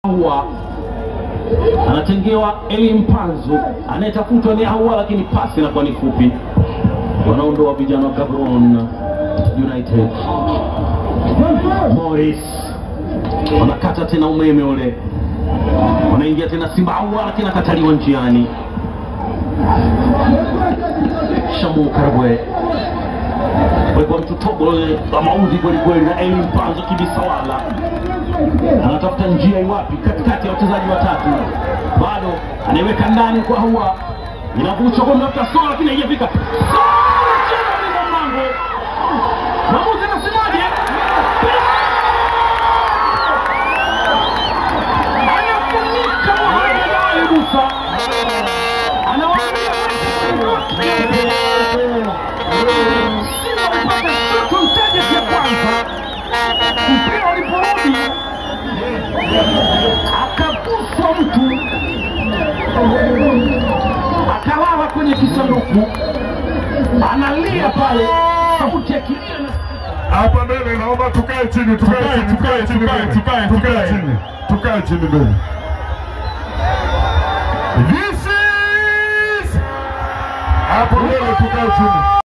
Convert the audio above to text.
Ahoua anatengewa Eli Mpanzu, anayetafutwa ni Ahoua, lakini pasi inakuwa ni fupi. Wanaondoa vijana wa Gaborone United. Morris wanakata tena umeme ule, wanaingia tena Simba. Ahoua lakini akataliwa njiani. Shamu Karabwe walikuwa mtutobo wa maudhi kweli kweli, na Eli Mpanzu kibisawala anatafuta njia iwapi katikati ya wachezaji watatu, bado anaiweka ndani kwa Ahoua, inavushwa kwa mtafuta Sola lakini haijafika. Sola cheza mlinda mlango, mwamuzi anasemaje? Anafunika Mohamed Ali Musa, anawaambia Simba walipata shot on target ya kwanza, mpira uliporudi akaguswa mtu akalala kwenye kisanduku, analia pale, sauti ya kilio. Hapa mbele naomba tukae chini, tukae chini, tukae chini, tukae tukae chini, tukae chini mbele. This is hapo mbele, tukae chini.